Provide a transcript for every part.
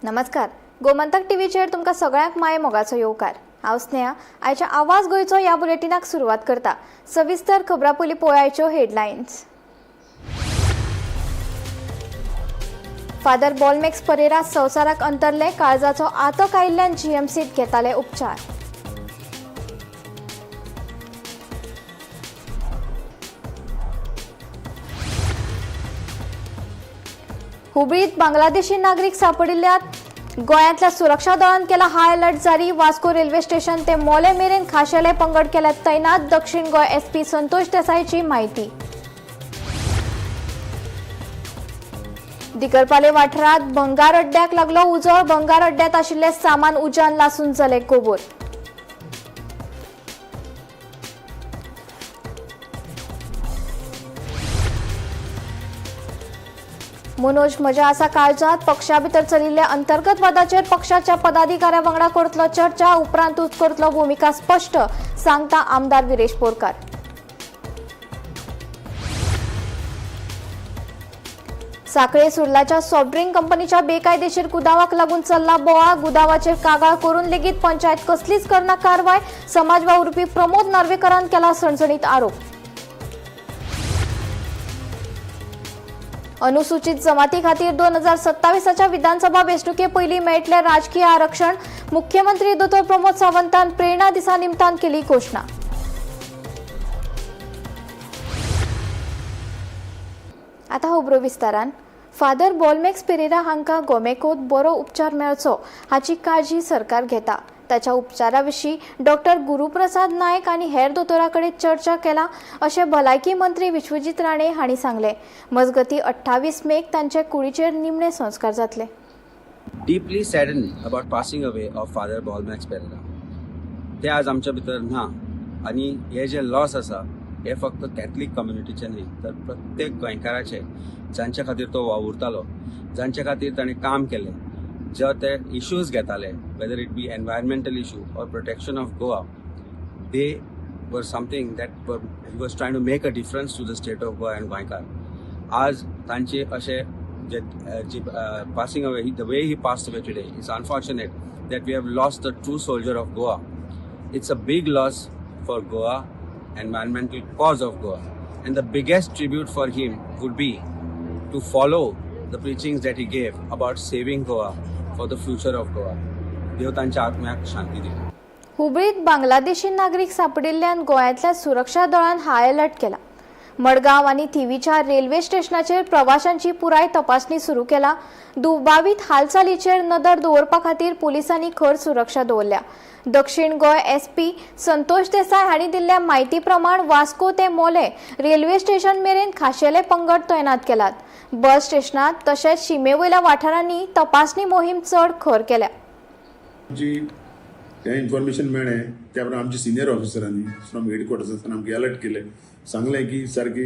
नमस्कार, गोमंतक टीव्हीचेर तुमकां सगळ्यांक माये मोगाचो येवकार. हांव स्नेहा आयच्या आवाज गोंयचो ह्या बुलेटिनाक सुरवात करता. सविस्तर खबरां पयलीं पळयाच्यो हेडलायन्स. फादर बॉलमेक्स परेरा संवसाराक अंतरले, काळजाचो आतक आयिल्ल्यान जीएमसीत घेताले उपचार. हुबळीत बांगलादेशी नागरीक सापडिल्ल्यात गोंयांतल्या सुरक्षा दळान केला हाय अलर्ट जारी. वास्को रेल्वे स्टेशन ते मोले मेरेन खाशेले पंगड केल्यात तैनात. दक्षिण गोंय एसपी संतोष देसाईची माहिती. दिगरपाले वाठारांत भंगार अड्ड्याक लागलो उजो. भंगार अड्ड्यांत आशिल्ले सामान उज्यान लासून जालें गोबोर. मनोज मजा आसा काळजात. पक्षा भितर चलिल्ल्या अंतर्गत वादाचेर पक्षाच्या पदाधिकाऱ्या वांगडा करतलो चर्चा, उपरांतूच करतलो भुमिका स्पश्ट, सांगता आमदार विरेश बोरकार. साखळे सुर्लाच्या सॉफ्ट ड्रिंक कंपनीच्या बेकायदेशीर गुदावाक लागून चल्ला बोवाळ. गुदावाचेर कागाळ करून लेगीत पंचायत कसलीच करना कारवाय. समाज वावुरपी प्रमोद नार्वेकरान केला सणसणीत आरोप. अनुसूचित जमाती खातीर 2027च्या विधानसभा वेंचणुके पयलीं मेळटलें राजकीय आरक्षण. मुख्यमंत्री दोतोर प्रमोद सावंतान प्रेरणा दिसा निमतान केली घोशणा. आतां खबरो विस्तारान. फादर बॉलमेक्स पेरेरा हांकां गोमेकोत बरो उपचार मेळचो हाची काळजी सरकार घेता. ताच्या उपचारा विशीं डॉक्टर गुरुप्रसाद नायक आनी हेर दोतोरा कडेन चर्चा केला अशें भलायकी मंत्री विश्वजीत राणे हांणी सांगलें. मजगतीं 28 मेक तांचे कुडीचेर निमणे संस्कार जातले. Deeply saddened about passing away of Father Bolmax Pereira. ते आज आमच्या भितर ना आनी हे जे लॉस आसा हे फक्त कॅथलीक कम्युनिटीचे न्हय तर प्रत्येक गोंयकाराचे, जांच्या खातीर तो वावुरतालो, जांच्या खातीर ताणें काम केलें, जे ते इश्यूज घेताले, whether it be environmental issue or protection of Goa, they were something that he was trying to make a difference to the state of Goa and गोंयकार. आज तांचे अशे जे passing away, the way he passed away today, it's unfortunate that we have lost the true soldier of Goa. It's a big loss for Goa, environmental cause of Goa, and the biggest tribute for him would be to follow the preachings that he gave about saving Goa for the future of Goa. देव तांच्या आत्म्याक शांती दिवं. हुबळीत बांगलादेशी नागरीक सापडिल्ल्यान गोंयांतल्या सुरक्षा दळान high alert केला. मडगांव आनी थिवीच्या railway स्टेशनाचेर प्रवाशांची पुराय तपासणी सुरू केला. दुबावीत हालचालीचेर नदर दवरपा खातीर पुलिसांनी खर सुरक्षा दवरल्या. दक्षिण गोंय एसपी संतोष देसाय हांणी दिल्ल्या म्हायती प्रमाण वास्को ते मोले रेल्वे स्टेशन मेरेन खाशेले पंगड तैनात केलात. बस स्टेशनात तशेंच शिमे वयल्या वाठारांनी तपासणी मोहीम चड खर केल्या. आमची तें इन्फॉर्मेशन मेळ्ळें त्या प्रमाणे आमची सिनियर ऑफिसरांनी फ्रॉम हेडक्वॉर्टर्सांतल्यान आमकां अलर्ट केलें, सांगलें की सारकी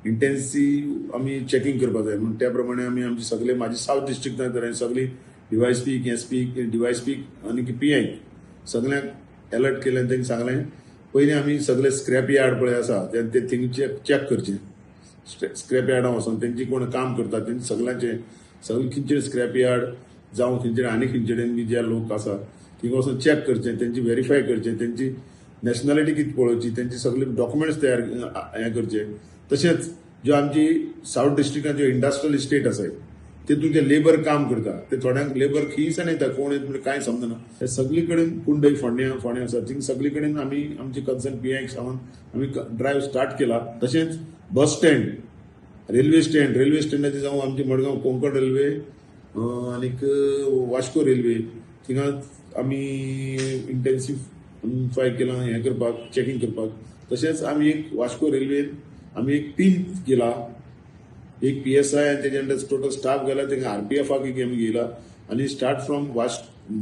इंटेन्सीव आमी चॅकिंग करपाक जाय म्हूण. त्या प्रमाणे आमी आमची सगळे म्हाजी सावथ डिस्ट्रिक्टांत तर सगळी डीवायएसपी, एसपी, डीवायएसपी आनी पीआय सगळ्यांक अलर्ट केलें आनी तांकां सांगलें पयलीं आमी सगळे स्क्रॅप यार्ड पळय आसा ते थिंग चॅक करचें. स्क्रॅप यार्डां वचोन तेंची कोण काम करता तेंचे सगळ्यांचे सगळे खंयचे स्क्रॅप यार्ड जावं खंयचे आनी खंयचे कडेन बी जे लोक आसा थिंगा वचून चॅक करचें, तेंची व्हेरीफाय करचें, तेंची नॅशनॅलिटी कितें पळोवची, तेंचे सगळे डॉक्युमेंट्स तयार हें करचे. तशेंच ज्यो आमची सावथ डिस्ट्रिक्टान ज्यो इंडस्ट्रियल इस्टेट आसाय तितून जे लेबर काम करता ते थोड्यांक लेबर खंयसान येता कोण येता म्हणजे कांय समजना. हे सगळी कडेन कुंडय फोंड्या फोंड्या आसा थिंग सगळी कडेन आमी आमची कन्सर्न पीआयक सांगून आमी ड्रायव्ह स्टार्ट केला. तशेंच bus stand, railway stand, railway स्टँडाचे जावं आमची मडगांव कोंकण रेल्वे आनीक वास्को रेल्वे थिंगा आमी इंटेन्सिफाय केलां हें करपाक, चॅकिंग करपाक. तशेंच आमी एक वास्को रेल्वेन आमी एक टीम केला, एक पीएसआय आनी तेजे अंडर टोटल स्टाफ गेला, तांकां आरपीएफाक एक आमी घेयला आनी start from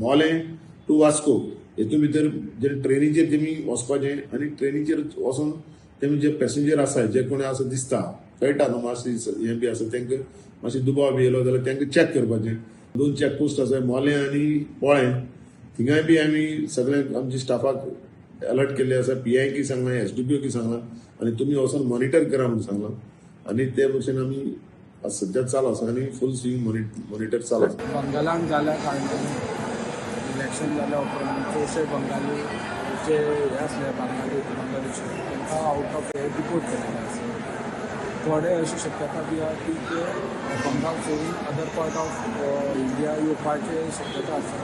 Mollem to Vasco हेतून भितर जे ट्रेनीचेर तेमी वचपाचें आनी ट्रेनीचेर वचोन तेमी जे पॅसेंजर आसा जे कोणी आसा दिसता कळटा न्हू मातशें हें बी आसा तांकां मातशें दुबाव बी येयलो जाल्यार तांकां चॅक करपाचें. 2 चॅक पोस्ट आसा मोलें आनी पोळें, थिंगाय बी आमी सगळ्यांक आमच्या स्टाफाक अलर्ट केल्ले आसा, पीआयकी सांगलां, एसडीपीओ की सांगलां आनी तुमी वचोन मॉनिटर करा म्हणून सांगलां आनी ते भशेन आमी आज सद्या चालू आसा आनी फूल स्विंग मॉनिटर चालू आसा. बंगालान जाल्या कारणान, इलेक्शन जाल्या उपरांत चडशे बंगाली जे हे आसले, बंगाली बांगलादेशी, तांकां आउट ऑफ हे डिपोर्ट केलेले आसा. थोडे अशी शक्यता बी आहा की ते बंगाल सोडून अदर पार्ट ऑफ इंडिया येवपाचे शक्यता आसा.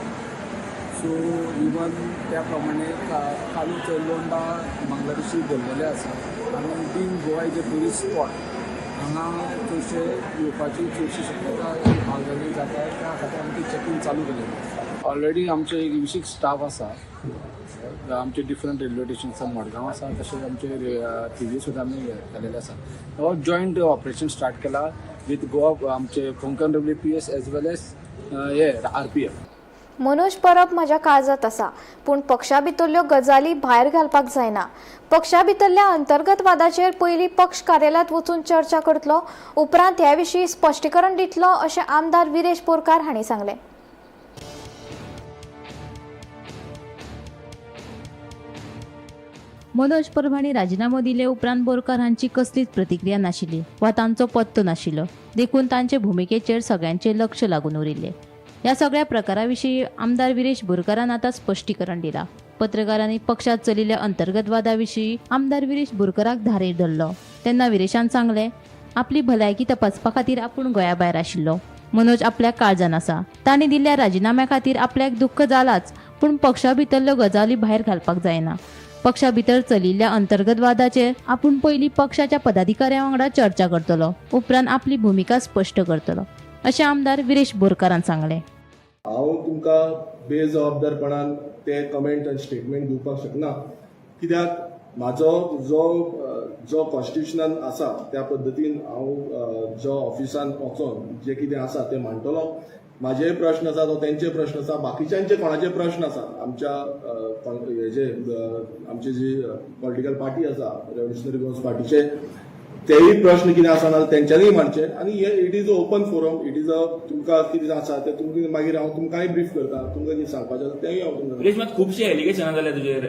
सो इवन त्या प्रमाणे कालूच लोंडा बांगलादेशी धरलेले आसा आनी being Goa is a tourist spot, हांगा चडशे येवपाची चडशी शक्यता भागांनी जाता. त्या खातीर आमी ती चॅकींग चालू केलेली आसा. ऑलरेडी आमचे एक विशीक स्टाफ आसा. आमचे डिफरंट रेल्वे स्टेशन आसा, मडगांव आसा, तशेंच आमचे थिवी सुद्दां आमी केलेले आसा. हो जॉयंट ऑपरेशन स्टार्ट केला विथ गोवा, आमचे Konkan railway PS as well as हे आरपीएफ. मनोज परब म्हज्या काळजांत आसा, पूण पक्षा भितरल्यो गजाली भायर घालपाक जायना. पक्षा भितरल्या अंतर्गतवादाचेर पयलीं पक्ष कार्यालयांत वचून चर्चा करतलो, उपरांत हे विशीं स्पश्टीकरण दितलो, अशें आमदार विरेश बोरकार हांणी सांगलें. मनोज परब हांणी राजिनामो दिले उपरांत बोरकार हांची कसलीच प्रतिक्रिया नाशिल्ली वा तांचो पत्तो नाशिल्लो. देखून तांचे भुमिकेचेर सगळ्यांचें लक्ष लागून उरिल्लें. ह्या सगळ्या प्रकारा विशीं आमदार विरेश बोरकारान आतां स्पश्टीकरण दिलां. पत्रकारांनी पक्षात चलिल्ल्या अंतर्गतवादा विशीं आमदार विरेश बोरकाराक धारेर धरलो तेन्ना विरेशान सांगलें, आपली भलायकी तपासपा खातीर आपूण गोंया भायर आशिल्लो. मनोज आपल्या काळजान आसा. तांणी दिल्ल्या राजिनाम्या खातीर आपल्याक दुख्ख जालाच, पूण पक्षा भितरल्यो गजाली भायर घालपाक जायना. पक्षा भितर चलिल्ल्या अंतर्गतवादाचेर आपूण पयलीं पक्षाच्या पदाधिकाऱ्यां वांगडा चर्चा करतलो, उपरांत आपली भुमिका स्पश्ट करतलो, अशें आमदार विरेश बोरकारान सांगलें. हांव तुमकां बेजबाबदारपणान ते कमेंट आनी स्टेटमेंट दिवपाक शकना, कित्याक म्हाजो जो जो कॉन्स्टिट्युशनान आसा त्या पद्दतीन हांव जो ऑफिसान वचोन जे कितें आसा तें मांडटलो. म्हाजे प्रश्न आसा, तो तेंचे प्रश्न आसा, बाकीच्यांचे कोणाचे प्रश्न आसा, आमच्या हेजे आमची जी पॉलिटिकल पार्टी आसा, रेव्होल्युशनरी गोवन्स पार्टीचे तेय प्रश्न कितें आसा जाल्यार तेंच्यांनीय मांडचे. आनी हे it is a open forum, it is a तुमकां कितें आसा तें तुमकां मागीर हांव तुमकांय ब्रीफ करता. तुमकां कितें सांगपाचें आसा तेंय हांव तुमकां विरेश, मात खुबशे एलिगेशनां जाल्या तुजेर.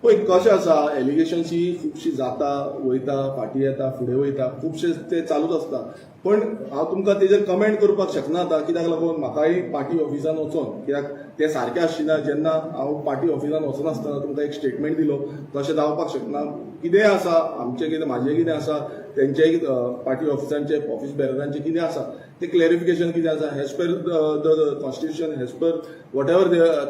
पळय, कशें आसा, एलिगेशन्स ही खुबशी जाता, वयता, फाटीं येता, फुडें वयता, खुबशे ते चालूच आसता. पण हांव तुमकां तेजेर कमेंट करपाक शकना आतां, कित्याक लागून म्हाकाय पार्टी ऑफिसान वचोन, कित्याक तें सारकें आसचें जेन्ना हांव पार्टी ऑफिसान वचनासतना तुमकां एक स्टेटमेंट दिलो, तशें जावपाक शकना. कितेंय आसा, आमचें कितें, म्हाजें कितें आसा, तेंचेय पार्टी ऑफिसांचे, ऑफिस बेररांचें कितें आसा तें क्लॅरिफिकेशन कितें आसा, as per the constitution, as per whatever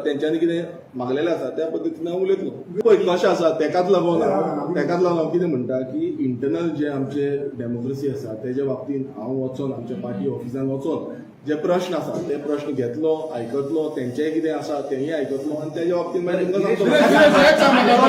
तेंच्यांनी कितें मागलेलें आसा त्या पद्दतीन हांव उलयतलो. पळय कशें आसा, तेकाच लागून हांव कितें म्हणटा की इंटरनल जे आमचे डेमोक्रेसी आसा तेजे बाबतींत हांव वचोन आमच्या पार्टी ऑफिसान वचोन जे प्रश्न आसा ते प्रश्न घेतलो, आयकतलो, तेंचेय कितें आसा तेंय आयकतलो आनी तेजे बाबतींत मागीर तुमकां सांगतलो.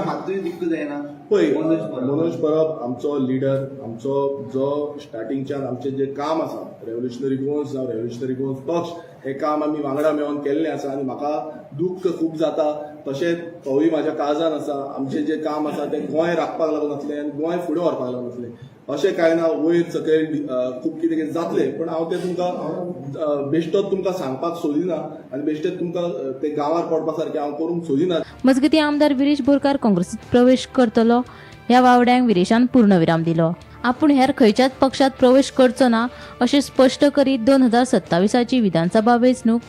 मातूय दुख्ख जायना? पळय, मनोज परब. मनोज परब आमचो लिडर, आमचो जो स्टार्टिंगच्यान आमचें जें काम आसा, रेव्होल्युशनरी गोवन्स जावं रेव्होल्युशनरी गोवन्स पक्ष, हें काम आमी वांगडा मेळोन केल्लें आसा आनी म्हाका दुख्ख खूब जाता. तशेंच तोवूय म्हाज्या काळजान आसा. आमचें जें काम आसा तें गोंय राखपाक लागून आसलें आनी गोंय फुडें व्हरपाक लागून आसलें. अशें कांय ना, वयर सकयल खूब कितें कितें जातलें, पण हांव तें तुमकां बेश्टोच तुमकां सांगपाक सोदिना आनी बेश्टेच तुमकां ते गांवार पडपा सारकें हांव करूंक सोदिना. मजगतीं, आमदार विरेश बोरकार काँग्रेसीत प्रवेश करतलो ह्या वावड्यांक विरेशान पूर्णविराम दिलो. आपूण हेर खंयच्याच पक्षात प्रवेश करचो ना अशें स्पश्ट करीत 2027ची विधानसभा वेंचणूक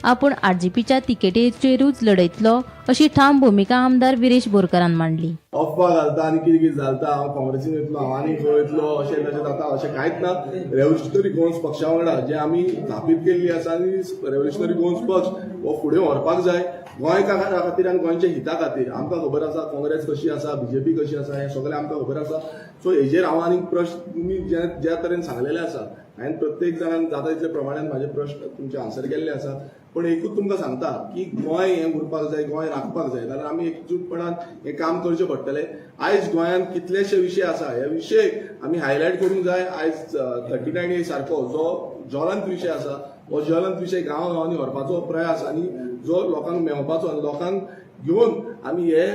आपूण आरजीपीच्या तिकेटीचेरूच लढयतलो अशी ठाम भुमिका आमदार विरेश बोरकारान मांडली. अफवा घालता आनी कितें कितें घालता, हांव काँग्रेसीन वयतलो, हांव आनी खंय वयतलो, अशें तशें जाता. अशें कांयच ना. रेव्होल्युशनरी गोवन्स पक्षा वांगडा जे आमी स्थापीत केल्ली आसा आनी रेव्होल्युशनरी गोवन्स पक्ष हो फुडें व्हरपाक जाय गोंयकारा खातीर आनी गोंयच्या हिता खातीर. आमकां खबर आसा काँग्रेस कशी आसा, बीजेपी कशी आसा, हें सगळें आमकां खबर आसा. सो हेजेर हांव आनीक प्रश्न, तुमी ज्या ज्या तरेन सांगलेले आसा, हांवें प्रत्येक जाणान जाता तितले प्रमाणान म्हाजे प्रश्न तुमचे आन्सर केल्ले आसा. पण एकूच तुमकां सांगता की गोंय हें उरपाक जाय, गोंय राखपाक जाय जाल्यार आमी एकजूटपणान हें काम करचें पडटलें. आयज गोंयांत कितलेशे विशय आसा, हे विशय आमी हायलायट करूंक जाय. आयज 39A सारको जो ज्वलंत विशय आसा, हो ज्वलंत विशय गांवा गांवांनी व्हरपाचो प्रयास आनी जो लोकांक मेळपाचो आनी लोकांक घेवन आमी हे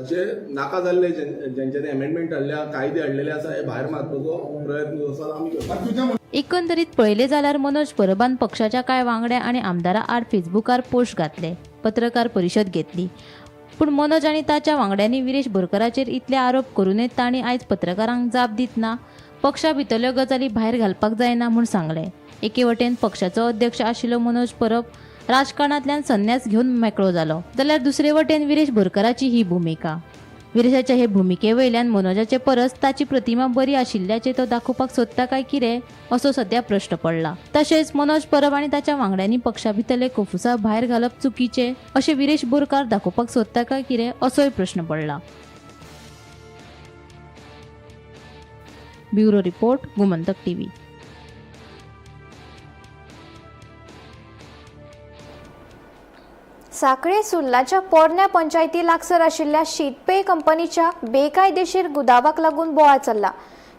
जे नाका जाल्ले, जेंच्यांनी अमेंडमेंट हाडल्या, कायदे हाडलेले आसा, हे भायर मारपाचो प्रयत्न जो आसा आमी करता. एकंदरीत पळयलें जाल्यार मनोज परबान पक्षाच्या कांय वांगड्या आनी आमदारां आड फेसबुकार पोस्ट घातले, पत्रकार परिशद घेतली. पूण मनोज आनी ताच्या वांगड्यांनी विरेश बोरकाराचेर इतले आरोप करूनय तांणी आयज पत्रकारांक जाप दितना पक्षा भितरल्यो गजाली भायर घालपाक जायना म्हूण सांगलें. एके वटेन पक्षाचो अध्यक्ष आशिल्लो मनोज परब राजकारणांतल्यान संन्यास घेवन मेकळो जालो, जाल्यार दुसरे वटेन विरेश बोरकाराची ही भुमिका. विरेशाच्या हे भुमिके वयल्यान मनोजाचे परस ताची प्रतिमा बरी आशिल्ल्याचें तो दाखोवपाक सोदता काय कितें असो सद्या प्रश्न पडला. तशेंच मनोज परब आनी ताच्या वांगड्यांनी पक्षा भितरले कोफुसांव भायर घालप चुकीचें अशें विरेश बोरकार दाखोवपाक सोदता काय कितें असोय प्रश्न पडला. Bureau report, Gomantak TV. Sanquelim सुर्लाच्या पोरण्या पंचायती लागसर आशिल्ल्या शीतपेय कंपनीच्या बेकायदेशीर गुदावाक लागून बोवाळ चल्ला.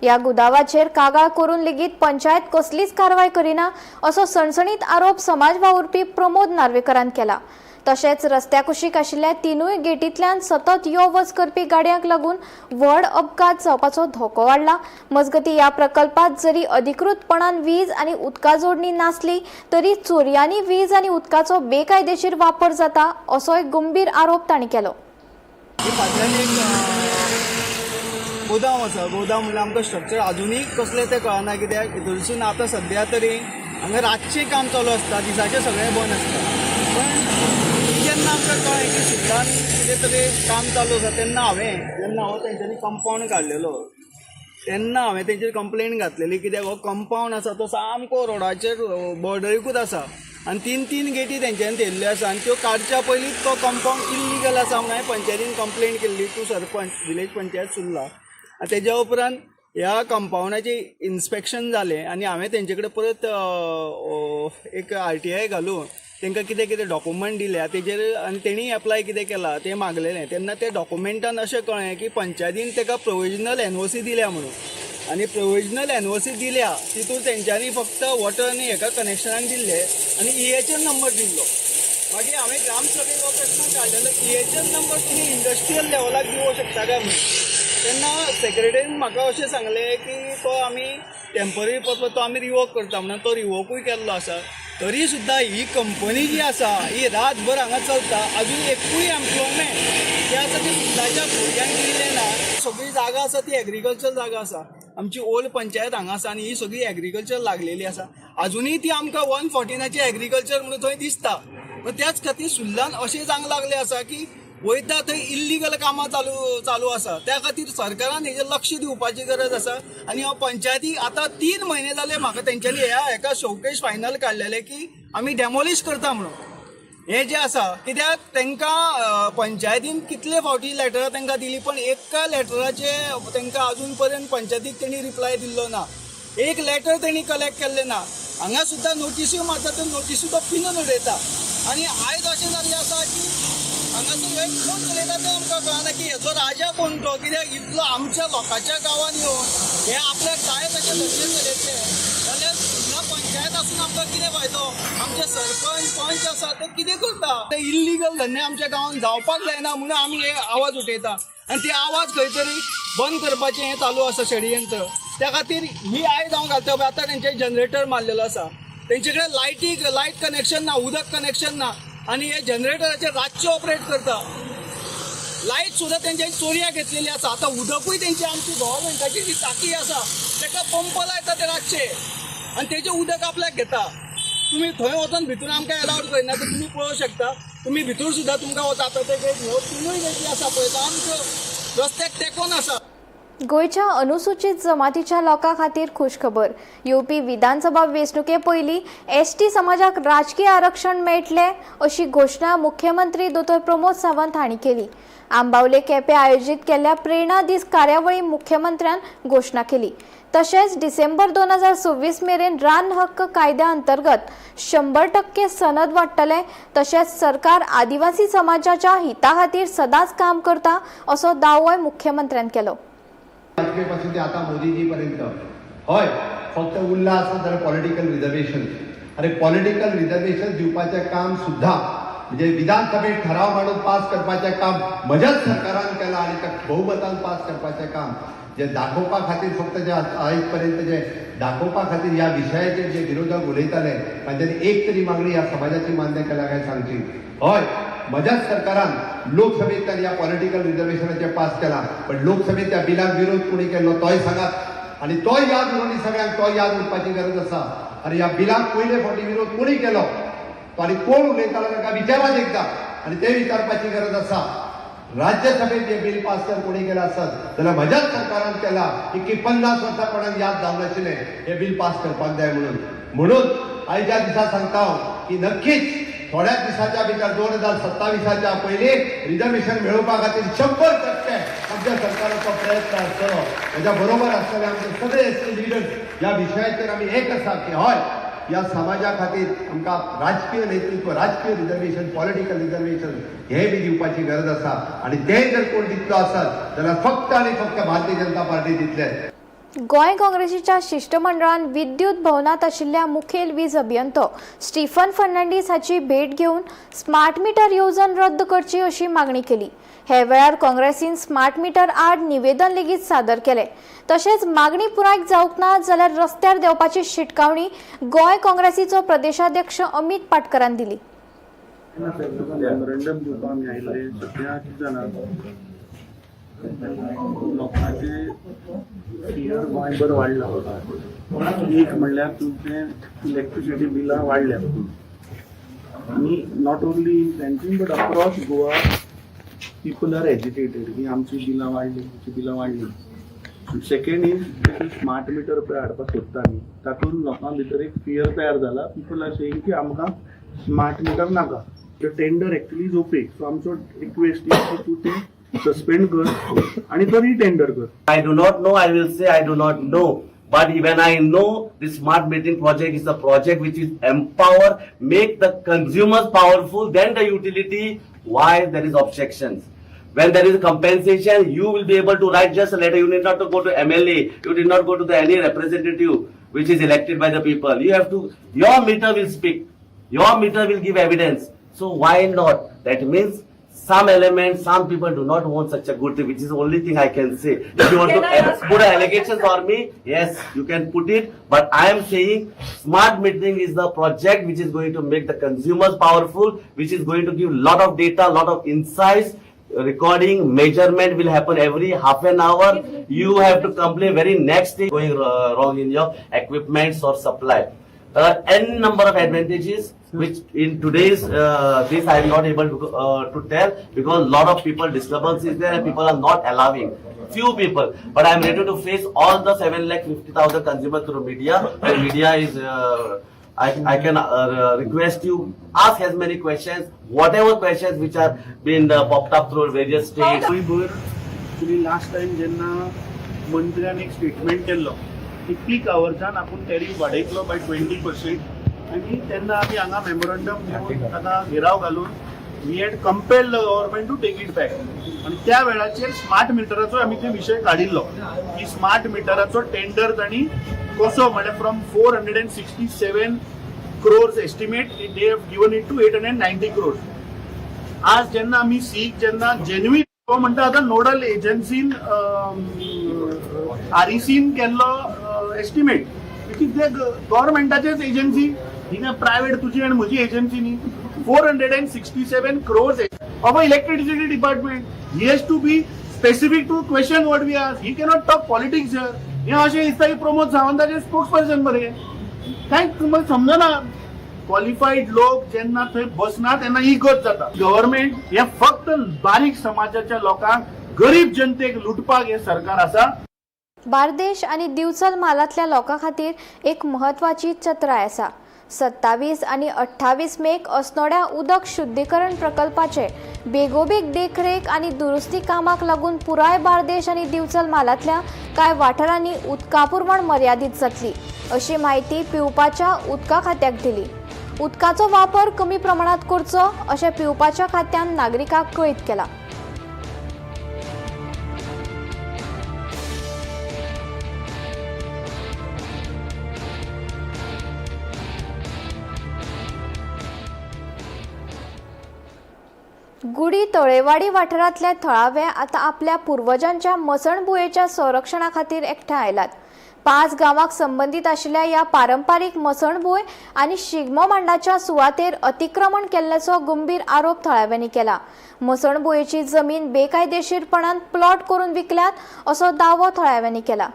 ह्या गुदावाचेर कागाळ करून लेगीत पंचायत कसलीच कारवाय करिना असो सणसणीत आरोप समाज वावुरपी प्रमोद नार्वेकरान केला. तशेंच रस्त्या कुशीक आशिल्ल्या तिनूय गेटींतल्यान सतत यो वच करपी गाडयांक लागून व्हड अपघात जावपाचो धोको वाडला. मजगतीं ह्या प्रकल्पात जरी अधिकृतपणान वीज आनी उदका जोडणी नासली तरी चोरयांनी वीज आनी उदकाचो बेकायदेशीर वापर जाता असोय गंभीर आरोप तांणी केलो. फाटल्यान एक गोदाम आसा. गोदाम म्हणल्यार आमकां स्ट्रक्चर आजुनूय कसलें तें कळना, कित्याक थंयसून आतां सद्या तरी हांगा रातचें काम चालू आसता, दिसाचें सगळें बंद आसता. पण जेन्ना आमकां कळ्ळें की सुद्दां कितें तरी काम चालू आसा तेन्ना हांवें जेन्ना हो तेंच्यांनी कंपावंड काडलेलो तेन्ना हांवें तेंचेर कंप्लेन घातलेली, कित्याक हो कंपावंड आसा तो सामको रोडाचेर बॉर्डरीकूच आसा आनी तीन तीन गेटी तेंच्यांनी थेयल्ल्यो आसा आनी त्यो काडच्या पयलींच तो कंपावंड इल्लिगल आसा म्हणून हांवें पंचायतीन कंप्लेन केल्ली टू सरपंच विलेज पंचायत सुर्ला. आनी तेज्या उपरांत ह्या कंपावंडाचें इन्स्पेक्शन जालें आनी हांवें तेंचे कडेन परत एक RTI घालून तांकां कितें कितें डॉक्युमेंट दिल्या तेजेर आनी तेणी एप्लाय कितें केलां तें मागलेलें. तेन्ना त्या डॉक्युमेंटान अशें कळ्ळें की पंचायतीन ताका प्रोविजनल NOC दिल्या म्हणून, आनी प्रोविजनल NOC दिल्या तितून तेंच्यांनी फक्त वॉटर आनी हेका कनेक्शनाक दिल्ले आनी EHN number दिल्लो. मागीर हांवें ग्रामसभेक हो प्रश्न काडलेलो, EHN number तुमी इंडस्ट्रियल लेवलाक दिवंक शकता काय म्हणून. तेन्ना सेक्रेटरीन म्हाका अशें सांगलें की तो आमी टेम्पररी पत्र तो आमी रिवोक करता म्हणून तो रिवोकूय केल्लो आसा. तरी सुद्दां ही कंपनी जी आसा ही रातभर हांगा चलता, अजून एकूय एम्प्लॉयमेंट जे आसा ती सुद्दांच्या भुरग्यांक दिलें ना. सगळी जागा आसा ती एग्रीकल्चर जागा आसा, आमची ओल्ड पंचायत हांगा आसा आनी ही सगळी एग्रीकल्चर लागलेली आसा. अजुनूय ती आमकां 114 एग्रीकल्चर म्हणून थंय दिसता. त्याच खातीर सुर्लान अशें जावंक लागलें आसा की वयता थंय इल्लिगल कामां चालू आसा. त्या खातीर सरकारान हेजेर लक्ष दिवपाची गरज आसा. आनी हांव पंचायती आतां 3 म्हयने जाले म्हाका तेंच्यांनी ह्या हेका शोकेश फायनल काडलेलें की आमी डेमोलिश करता म्हणून. हें जें आसा कित्याक तांकां पंचायतीन कितले फावटी लेटरां तांकां दिली पण एका लेटराचे तांकां अजून पर्यंत पंचायतीक तेणी रिप्लाय दिल्लो ना, एक लेटर तेणी कलेक्ट केल्लें ना. हांगा सुद्दां नोटिस्यो मारता त्यो नोटिस्यो तो पिनून उडयता. आनी आयज अशें जाल्लें आसा की हांगासर हे कोण चलयता तें आमकां कळना की हेचो राजा कोण तो, कित्याक इतलो आमच्या लोकांच्या गांवांत येवन हे आपल्याक जाय तशें धंदे चलयतले जाल्यार सुर्ला पंचायत आसून आमकां कितें फायदो? आमचे सरपंच पंच आसा ते कितें करता? ते इल्लिगल धंदे आमच्या गांवांत जावपाक जायना म्हणून आमी हे आवाज उठयता आनी ते आवाज खंय तरी बंद करपाचें हें चालू आसा षडयंत्र. त्या खातीर ही आयज हांव घालता. आतां तेंचे जनरेटर मारलेलो आसा, तेंचे कडेन लायट कनेक्शन ना, उदक कनेक्शन ना आनी हे जनरेटराचेर रातचे ऑपरेट करता. लायट सुद्दां तेंच्यांनी चोरयां घेतलेली आसा. आतां उदकूय तेंची आमची गव्हर्मेंटाची जी टाकी आसा ताका पंप लायता ते रातचे आनी तेजें उदक आपल्याक घेता. तुमी थंय वचोन भितर आमकां एलावड करिना तर तुमी पळोवंक शकता. तुमी भितर सुद्दां तुमकां वता आतां ते ह्यो तिनूय गेटी आसा पळय सामक्यो रस्त्याक तेंकोन आसा. गोंयच्या अनुसूचित जमातीच्या लोकां खातीर खुशखबर. येवपी विधानसभा वेंचणुके पयलीं ST समाजाक राजकीय आरक्षण मेळटलें अशी घोशणा मुख्यमंत्री दोतोर प्रमोद सावंत हांणी केली. आंबावले केपें आयोजीत केल्ल्या प्रेरणा दीस कार्यावळी मुख्यमंत्र्यान घोशणा केली. तशेंच डिसेंबर 2026 मेरेन रान हक्क कायद्या अंतर्गत 100% सनद वाडटले. तशेंच सरकार आदिवासी समाजाच्या हिता खातीर सदांच काम करता असो दावोय मुख्यमंत्र्यान केलो. वाजपेयी ते आता मोदीजी पर्यंत हय फक्त उरला आसत जाल्यार पॉलिटिकल रिजर्वेशन. आनी पॉलिटिकल रिजर्वेशन दिवपाचें काम सुद्दां म्हणजे विधानसभेत ठराव मांडून पास करपाचें काम म्हज्याच सरकारान केलां आनी त्या बहुमतान पास करपाचें काम जे दाखोवपा खातीर फक्त जे आयज पर्यंत जे दाखोवपा खातीर ह्या विशयाचेर जे विरोधक उलयताले तांच्यांनी एक तरी मागणी ह्या समाजाची मान्य केल्या काय सांगची. हय, म्हज्याच सरकारान लोकसभेंतल्यान ह्या पॉलिटिकल रिजर्वेशनाचें पास केलां, पण लोकसभेंत त्या बिलाक विरोध कोणी केल्लो तोय सांगात आनी तोय याद उरून सगळ्यांक तोय याद उरपाची गरज आसा. आनी ह्या बिलाक पयले फावटी विरोध कोणी केलो तो आनी कोण उलयतालो तांकां विचारात एकदां आनी ते विचारपाची गरज आसा. राज्यसभेत हे बिल पास जर कोणी केलं आसत जाल्यार म्हज्याच सरकारान केला की 50 वर्सां कोणाक याद जावं नाशिल्लें हे बिल पास करपाक जाय म्हणून. म्हणून आयच्या दिसा सांगता हांव की नक्कीच थोड्याच दिसाच्या भितर 2027 पयलीं रिजर्वेशन मेळोवपा खातीर 100% आमच्या सरकाराचो प्रयत्न आसतलो. म्हज्या बरोबर आसतले आमचे सगळे एस टी लिडर्स. ह्या विशयाचेर आमी एक आसा की हय ह्या समाजा खातीर आमकां राजकीय नेतृत्व, राजकीय रिजर्वेशन, पॉलिटिकल रिजर्वेशन हें बी दिवपाची गरज आसा आनी तें जर कोण दितलो आसत जाल्यार फक्त आनी फक्त भारतीय जनता पार्टी दितले. गोंय काँग्रेसीच्या शिष्टमंडळान विद्युत भवनात आशिल्ल्या मुखेल वीज अभियंतो स्टीफन फर्नांडीस हाची भेट घेवन स्मार्ट मिटर येवजण रद्द करची अशी मागणी केली. हे वेळार काँग्रेसीन स्मार्ट मिटर आड निवेदन लेगीत सादर केले. तशेंच मागणी पुराय जावंक ना जाल्यार रस्त्यार देंवपाची शिटकावणी गोंय काँग्रेसीचो प्रदेशाध्यक्ष अमित पाटकरान दिली. मेमोरंडम दिवपाक आमी आयिल्ले. सद्या कितें जालां, लोकांचे फियर गोंयभर वाडला. एक म्हणल्यार तुमचें इलेक्ट्रिसिटी बिलां वाडल्या आनी not only in Panjim but across Goa people are agitated की आमची बिलां वाडली, आमची बिलां वाडली. सेकंड is smart meter पळय हाडपाक सोदता आमी, तातूंत लोकां भितर एक फियर तयार जाला. पिपल are saying की आमकां स्मार्ट मिटर नाका. The tender actually is opaque. So आमचो रिक्वेस्ट is की तूं तें सस्पेंड कर आनी तो रिटेंडर कर. I do not know, I will say I do not know. But when I know, the smart metering project is a project which is empower, make the consumers powerful, then the utility, why there is objections. When there is compensation, you will be able to write just a letter. You need not to go to MLA, you did not go to the any representative which is elected by the people. You have to, your meter will speak, your meter will give evidence. So why not? That means some elements, some people do not want such a good thing, which is the only thing I can say. If you want to put allegations on me, yes, you can put it. But I am saying smart metering is the project which is going to make the consumers powerful, which is going to give lot of data, lot of insights. Recording, measurement will happen every half an hour. You have to complain very next day going wrong in your equipments or supply. There are n number of advantages which in today's this I am not able to tell because lot of people disturbance is there and people are not allowing. Few people, but I am ready to face all the 7,50,000 consumers through media. And media is I can request you ask as many questions, whatever questions which are been popped up through various states. गोंयभर actually last time जेन्ना मंत्र्यान एक statement केल्लो की पीक आवर्सान आपूण tariff वाडयतलो बाय 20% आनी तेन्ना आमी हांगा मेमोरंडम दिवन ताका घेराव घालून we had compelled the government to take it back. आनी त्या वेळाचेर स्मार्ट मिटराचो आमी ते विशय काडिल्लो की स्मार्ट मिटराचो टेंडर तांणी कसो म्हणल्यार from 467 crores estimate they have given it to 890 crores. आज जेन्ना आमी सीक जेन्ना जेन्युइन तो म्हणटा आतां नोडल एजन्सीन आरईसीन केल्लो एस्टिमेट which is ते गव्हर्मेंटाचेच एजन्सी, ही काय प्रायव्हेट तुजी आनी म्हजी एजन्सी न्ही. 467 crores of a electricity department. He has to be specific to question what we ask. He cannot talk politics here. हें अशें दिसता की प्रमोद सावंताचे स्पोक्स पर्सन मरे. कांय तुम्हाला समजना. क्वॉलिफाईड लोक जेन्ना थंय बसना तेन्ना ही गत जाता. गव्हर्मेंट हे फक्त बारीक समाजाच्या लोकांक, गरीब जनतेक लुटपाक हे सरकार आसा. बार्देश आनी दिवचल म्हालांतल्या लोकां खातीर एक म्हत्वाची चत्राय आसा. 27 आनी 28 मेक अस्नोड्या उदक शुद्धीकरण प्रकल्पाचे बेगोबेग देखरेख आनी दुरुस्ती कामाक लागून पुराय बार्देश आनी दिवचल म्हालांतल्या कांय वाठारांनी उदका पुरवण मर्यादीत जातली अशी म्हायती पिवपाच्या उदका खात्याक दिली. उदकाचो वापर कमी प्रमाणात करचो अशें पिवपाच्या खात्यान नागरिकांक कळीत केलां. गुडी तळेवाडी वाठारांतले थळावे आतां आपल्या पुर्वजांच्या मसणभुंयेच्या संरक्षणा खातीर एकठांय आयलात. 5 गांवांक संबंदीत आशिल्ल्या ह्या पारंपारीक मसणभूंय आनी शिगमो मांडाच्या सुवातेर अतिक्रमण केल्ल्याचो गंभीर आरोप थळाव्यांनी केला. मसणभुंयेची जमीन बेकायदेशीरपणान प्लॉट करून विकल्यात असो दावो थळाव्यांनी केला.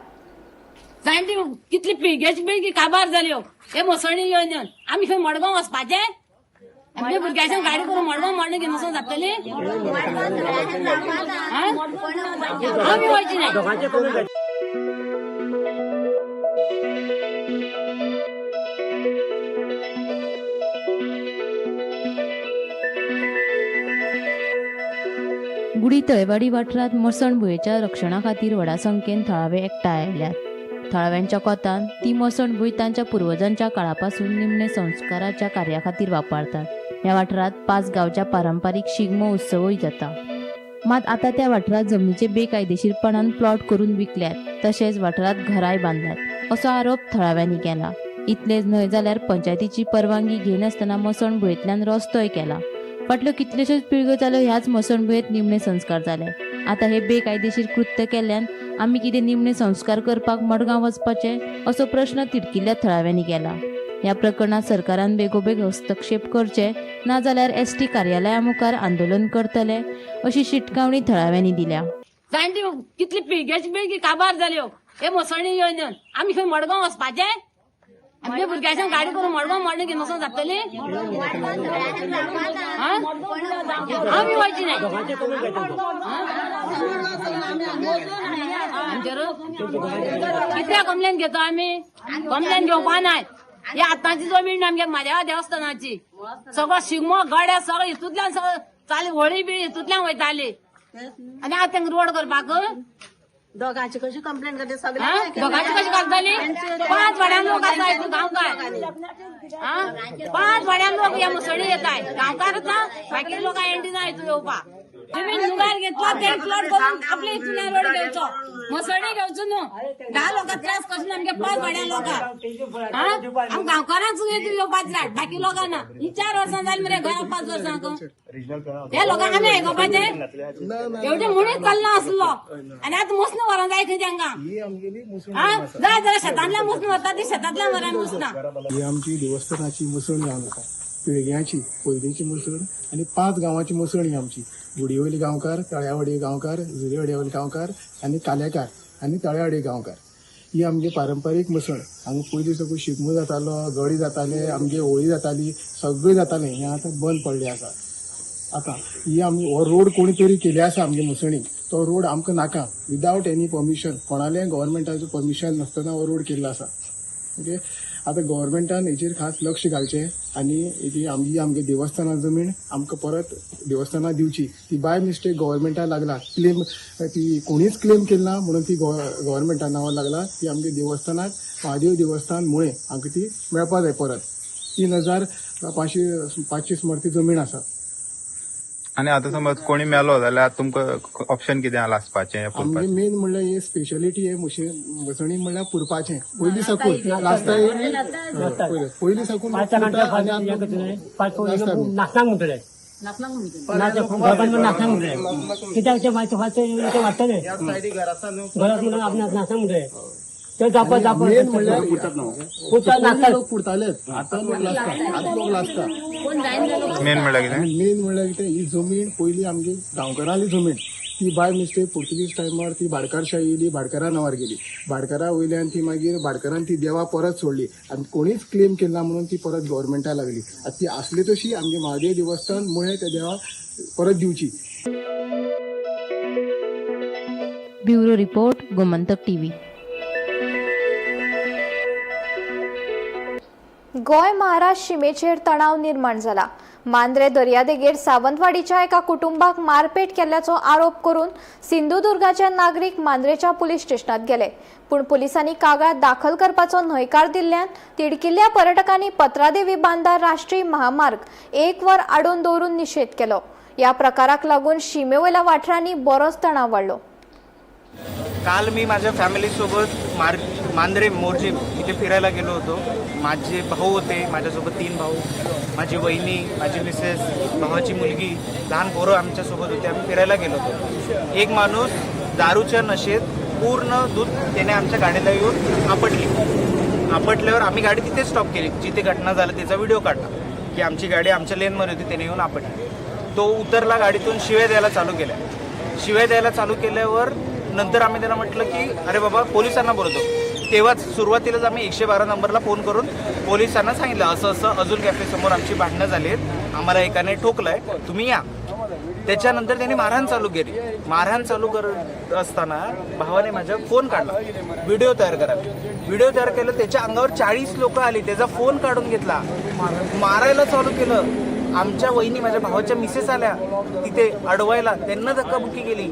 जाणटी कितली पिळग्याची पिळगी काबार जाल्यो हे मसणी येवन आमी खंय मडगांव वचपाचें? आमच्या भुरग्याच्या गाडी करून मडगांव मडण घेवन वचून जातली? आमी वयची नाही. गुडी तळेवाडी वाठारांत मसणभुंयेच्या रक्षणा खातीर व्हडा संख्येन थळावे एकठांय आयल्यात. थळाव्यांच्या कोतान ती मसणभूंय तांच्या पुर्वजांच्या काळापासून निमणे संस्काराच्या कार्या खातीर वापरतात. ह्या वाठारांत 5 गांवच्या पारंपारीक शिगमो उत्सवूय जाता. मात आतां त्या वाठारांत जमनीचे बेकायदेशीरपणान प्लॉट करून विकल्यात, तशेंच वाठारांत घरांय बांदल्यात असो आरोप थळाव्यांनी केला. इतलेंच न्हय जाल्यार पंचायतीची परवानगी घेनासतना मसणभुंयेंतल्यान रस्तोय केला. फाटल्यो कितल्योश्योच पिळग्यो जाल्यो ह्याच मसणभुंयेंत निमणे संस्कार जाले. आतां हे बेकायदेशीर कृत्य केल्ल्यान आमी कितें निमणे संस्कार करपाक मडगांव वचपाचे असो प्रश्न तिडकिल्ल्या थळाव्यांनी केला. ह्या प्रकरणात सरकारान बेगोबेग हस्तक्षेप करचे, नाजाल्यार एसटी कार्यालया मुखार आंदोलन करतले अशी शिटकावणी थळाव्यांनी दिल्या. जाणटी कितली पिळग्याची पिळगी काबार जाल्यो हे मसणी येवन आमी खंय मडगांव वचपाचें? आमच्या भुरग्याच्या गाडी करून मडगांव मडण घेवन वचून जातली? आमी वयची नाही. कित्याक कंप्लेन घेतो आमी? कंप्लेन घेवपा नाय. ही आतांची जमीन आमगे म्हाज्या देवस्थानाची, सगळो शिगमो गड्या सगळो हितूंतल्यान सगळो चाली होळी बिळी हितूंतल्यान वयताली आनी आतां तांकां रोड करपाक दोगांची कशी कंप्लेन करते सगळे? दोगांची कशी करतली? 5 वाड्यान लोक आसा गांवकार, 5 वाड्यान लोक ह्या मुसळी येताय, गांवकारच ना बाकी लोक एंटी ना हितून येवपाक. तुमी जुगार घेतलो ते प्लॉट करून आपले हितून रोड घेवचो, मसणी घेवचो न्हू. 10 लोकांक त्रास कशें ना आमगे 5 वाड्यान लोकांक. आम गांवकारांक येवपाक त्रास, बाकी लोकांना. ही 4 वर्सां जाली मरे घरा, 5 वर्सांक ह्या लोकांक आमी आयकोपाचें एवढे म्हणून चलना आसलो आनी आतां मुसना व्हरोन जाय खंय तांकां. जाय जाल्यार शेतांतल्यान मुसना व्हरता ती, शेतांतल्यान व्हरान मुसना. ही आमची देवस्थानाची मुसळ जावन आसा, पिळग्यांची पयलींची मुसळ आनी 5 गांवांची मुसळ ही आमची. गुडीवयली गांवकार, तळ्यावाडी गांवकार, जुरेवाड्यावयले गांवकार आनी कालेकार आनी तळ्यावाडी गांवकार. ही आमची पारंपारीक मुसळ. हांगा पयलीं सगळो शिगमो जातालो, गडी जाताले, आमगे होळी जाताली, सगळें जातालें. हें आतां बंद पडलें आसा. आतां ही आमी हो रोड कोणी तरी केली आसा आमगे मुसळी, तो रोड आमकां नाका. विदावट एनी परमिशन, कोणालें गव्हर्मेंटाचें परमिशन नासतना हो रोड केल्लो आसा. ओके, आतां गव्हर्मेंटान हेचेर खास लक्ष घालचें आनी ही आमची आमगे देवस्थाना जमीन आमकां परत देवस्थाना दिवची. ती बाय मिस्टेक गव्हर्मेंटाक लागला क्लेम, ती कोणीच क्लेम केली ना म्हणून ती गव्हर्मेंटा नांवार लागला. ती आमगे देवस्थानाक महादेव देवस्थान मुळे आमकां ती मेळपा जाय परत. 3500 सुमार ती जमीन आसा. आनी आतां समज कोणी मेलो जाल्यार तुमकां ऑप्शन कितें लासपाचें? आमगे मेन म्हणल्यार हे स्पेशलिटी हे मुसणी म्हणल्यार पुरपाचें. पयलीं साकून लासता, पयलीं साकून नाचनाक म्हणटले, कित्याक ते वाडटले घरात म्हणून आपणाक नाचनाक म्हणटले. मेन म्हणल्यार लोक पुरतालेच, आतां लोक लासता, आतां लोक लासता. मेन म्हणल्यार कितें? मेन म्हणल्यार कितें, ही जमीन पयलीं आमची गांवकारांली जमीन, ती बाय मिस्टेक पुर्तुगीज टायमार ती भाडकारशाही येयली, भाडकारा नांवार गेली. भाडकारा वयल्यान ती मागीर भाडकारान ती देवा परत सोडली आनी कोणीच क्लेम केली ना म्हणून ती परत गव्हर्मेंटा लागली. आतां ती आसली तशी आमगे महादेव देवस्थान मुळे त्या देवाक परत दिवची. Bureau report, Gomantak TV. Goa Maharashtra शिमेचेर तणाव निर्माण जाला. मांद्रे दर्यादेगेर सावंतवाडीच्या एका कुटुंबाक मारपेट केल्ल्याचो आरोप करून सिंधुदुर्गाचे नागरीक मांद्रेच्या पुलीस स्टेशनात गेले. पूण पोलिसांनी कागाळ दाखल करपाचो न्हयकार दिल्ल्यान तिडकिल्ल्या पर्यटकांनी पत्रादेवी बांदा राष्ट्रीय महामार्ग 1 वर आडोवन दवरून निशेध केलो. ह्या प्रकाराक लागून शिमेवयल्या वाठारांनी बरोच तणाव वाडलो. काल मी माझ्या फॅमिलीसोबत मांद्रे मोरजिम इथे फिरायला गेलो होतो. माझे भाऊ होते माझ्यासोबत, 3 भाऊ, माझी वहिनी, माझी मिसेस, भावाची मुलगी, लहान पोरं आमच्यासोबत होते. आम्ही फिरायला गेलो होतो. एक माणूस दारूच्या नशेत पूर्ण दूध त्याने आमच्या गाडीला येऊन आपटली. आपटल्यावर आम्ही गाडी तिथे स्टॉप केली, जिथे घटना झालं त्याचा व्हिडिओ काढला की आमची गाडी आमच्या लेनमध्ये होती, त्याने येऊन आपटली. तो उतरला गाडीतून, शिव्या द्यायला चालू केल्या. शिव्या द्यायला चालू केल्यावर नंतर आम्ही त्याला म्हटलं की अरे बाबा पोलिसांना बोलवतो. तेव्हाच सुरुवातीलाच आम्ही 112 नंबरला फोन करून पोलिसांना सांगितलं असं असं अजून कॅफेसमोर आमची भांडणं झाली आहेत, आम्हाला एकाने ठोकलं आहे, तुम्ही या. त्याच्यानंतर त्यांनी मारहाण चालू केली. मारहाण चालू करत असताना भावाने माझा फोन काढला, व्हिडिओ तयार करायला. व्हिडिओ तयार केलं, त्याच्या अंगावर 40 लोक आली, त्याचा फोन काढून घेतला, मारायला चालू केलं. आमच्या वहिनी, माझ्या भावाच्या मिसेस आल्या तिथे अडवायला, त्यांना धक्काबुक्की केली.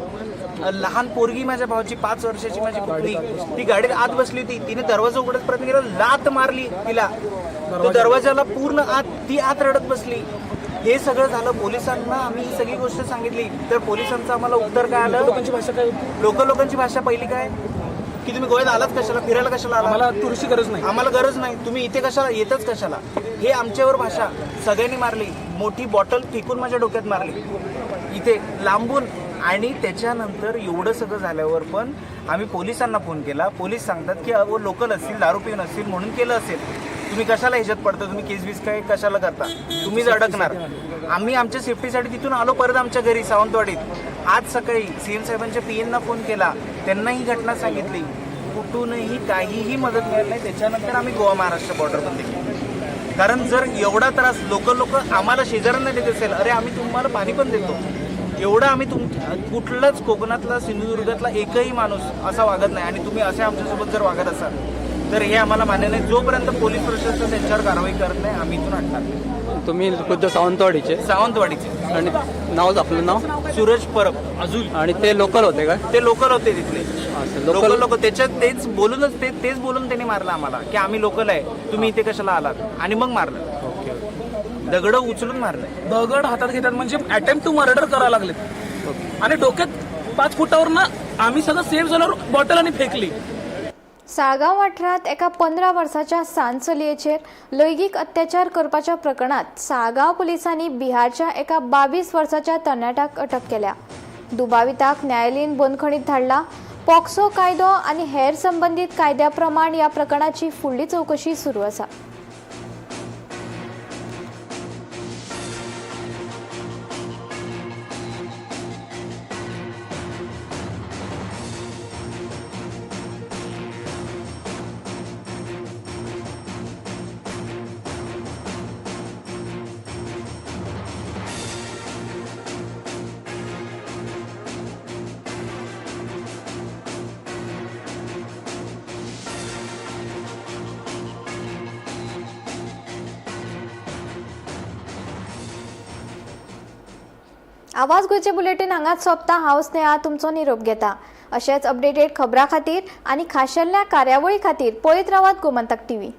लहान पोरगी माझ्या भावाची, 5 वर्षाची माझी पुतणी, ती गाडीत आत बसली होती, तिने दरवाजा उघडत प्रयत्न केला, लात मारली तिला, तो दरवाजाला पूर्ण आत, ती आत रडत बसली. हे सगळं झालं. पोलिसांना आम्ही ही सगळी गोष्ट सांगितली तर पोलिसांचं आम्हाला उत्तर काय आलं? लोकांची भाषा काय? लोकांची भाषा पहिली काय की तुम्ही गोव्यात आलात कशाला, फिरायला कशाला आला, आम्हाला टुरिस्टची गरज नाही, आम्हाला गरज नाही, तुम्ही इथे कशाला येतच कशाला. हे आमच्यावर भाषा सगळ्यांनी मारली. मोठी बॉटल फेकून माझ्या डोक्यात मारली इथे लांबून. आणि त्याच्यानंतर एवढं सगळं झाल्यावर पण आम्ही पोलिसांना फोन केला. पोलीस सांगतात की अहो लोकल असतील, दारू पिऊन असतील म्हणून केलं असेल, तुम्ही कशाला ह्याच्यात पडता, तुम्ही केस बीस काय कशाला करता, तुम्हीच अडकणार. आम्ही आमच्या सेफ्टीसाठी तिथून आलो परत आमच्या घरी सावंतवाडीत. आज सकाळी CM साहेबांच्या PN phone केला, त्यांना ही घटना सांगितली, कुठूनही काहीही मदत मिळत नाही. त्याच्यानंतर आम्ही गोवा महाराष्ट्र बॉर्डर बंद केली. कारण जर एवढा त्रास लोक लोक आम्हाला शेजाऱ्यांना देत असेल, अरे आम्ही तुम्हाला पाणी पण देतो, एवढं आम्ही कुठलाच कोकणातला सिंधुदुर्गातला एकही माणूस असा वागत नाही, आणि तुम्ही असे आमच्यासोबत जर वागत असाल तर हे आम्हाला मान्य नाही. जोपर्यंत पोलीस प्रशासन त्यांच्यावर कारवाई करत नाही आम्ही इथून हटणार नाही. तुम्ही खुद्द सावंतवाडीचे? सावंतवाडीचे. आणि नाव आपलं नाव? सूरज परब. अजून. आणि ते लोकल होते काय? ते लोकल होते तिथले, लोकल लोक. त्याच्यात तेच बोलूनच तेच बोलून त्यांनी मारलं आम्हाला की आम्ही लोकल आहे, तुम्ही इथे कशाला आलात, आणि मग मारलं. दगड उचलून मारलं, दगड हातात घेतात म्हणजे अटेम्प्ट टू मर्डर करायला लागले. आणि डोक्यात 5 फुटावर ना आम्ही सगळं सेफ झाल्यावर बॉटल आणि फेकली. साळगांव वाठारांत एका 15 वर्साच्या सान चलयेचेर लैंगीक अत्याचार करपाच्या प्रकरणात साळगांव पुलिसांनी बिहारच्या एका 22 वर्साच्या तरणाट्याक अटक केल्या. दुबाविताक न्यायालयीन बंदखणीत धाडला. पॉक्सो कायदो आनी हेर संबंदीत कायद्या प्रमाण ह्या प्रकरणाची फुडली चवकशी सुरू आसा. आवाज गोंयचे बुलेटीन हांगाच सोंपता. हांव स्नेहा तुमचो निरोप घेता. अशेच अपडेटेड खबरां खातीर आनी खाशेल्या कार्यावळी खातीर पळयत रावात गोमंतक टीव्ही.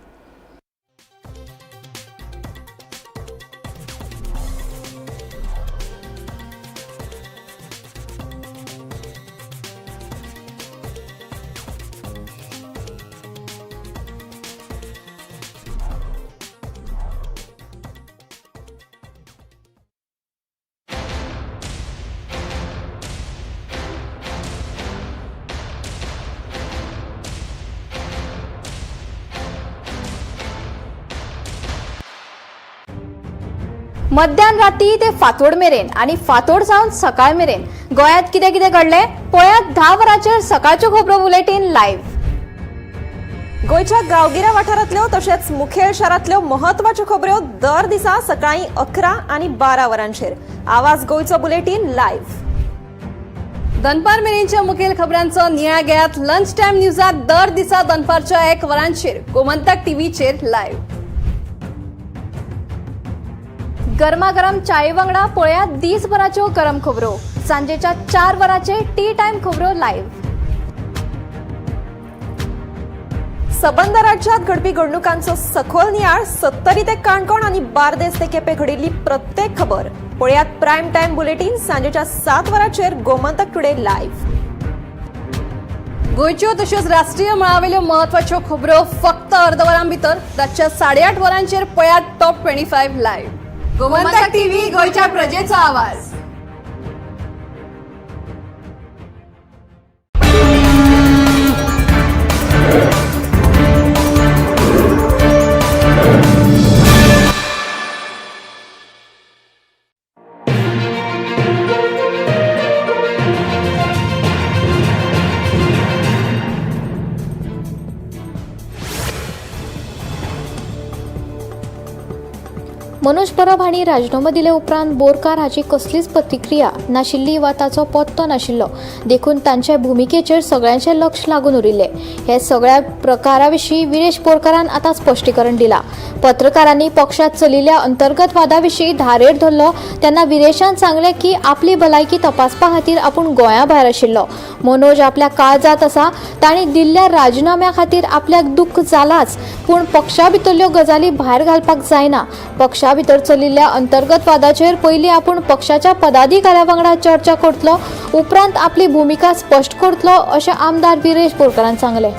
मध्यान राती ते फातोड मेरेन आणि फातोड जावन सकाळ मेरेन गोंयांत कितें कितें घडलें पळयात 10 वरांचेर सकाळच्यो खबरो बुलेटीन लायव्ह. गोंयच्या गांवगिऱ्या वाठारांतल्यो तशेंच मुखेल शारांतल्यो महत्वाच्यो खबऱ्यो दर दिसा सकाळीं 11 आनी 12 वरांचेर आवाज गोंयचो बुलेटीन लायव्ह. दनपार मेरेनच्या मुखेल खबरांचो नियाळ घेयात लंच टायम न्यूजात दर दिसा दनपारच्या 1 वरांचेर गोमंतक टीव्हीचेर लायव्ह. गरमागरम चाये वांगडा पळयात दिसभराच्यो गरम खबरो सांजेच्या 4 वरांचेर टी टायम खबरो लायव्ह. सबंद राज्यात घडपी घडणुकांचो सखोल नियाळ 70 ते काणकोण आनी बार्देस ते केपें घडिल्ली प्रत्येक खबर पळयात प्रायम टायम बुलेटीन सांजेच्या 7 वरांचेर गोमंतक टुडे लायव्ह. गोंयच्यो तश्योच राष्ट्रीय मळावेल्यो म्हत्वाच्यो खबरो फक्त अर्द वरां भितर रातच्या 8:30 वरांचेर पळयात टॉप 25 लायव्ह. गोमंतक टीव्ही, गोंयच्या प्रजेचो आवाज. मनोज परब हांणी राजिनामो दिले उपरांत बोरकार हाची कसलीच प्रतिक्रिया नाशिल्ली वा ताचो पत्तो नाशिल्लो, देखून तांचे भुमिकेचेर सगळ्यांचें लक्ष लागून उरिल्लें. हे सगळ्या प्रकारा विशीं विरेश बोरकारान आतां स्पश्टीकरण दिलां. पत्रकारांनी पक्षात चलिल्ल्या अंतर्गत वादा विशीं धारेर धरलो तेन्ना विरेशान सांगलें की आपली भलायकी तपासपा खातीर आपूण गोंया भायर आशिल्लो. मनोज आपल्या काळजात आसा. तांणी दिल्ल्या राजिनाम्या खातीर आपल्याक दुख्ख जालाच, पूण पक्षा भितरल्यो गजाली भायर घालपाक जायना. पक्षा भितर चलिल्ल्या अंतर्गत वादाचेर पयलीं आपूण पक्षाच्या पदाधिकाऱ्या वांगडा चर्चा करतलो, उपरांत आपली भुमिका स्पश्ट करतलो, अशें आमदार विरेश बोरकारान सांगलें.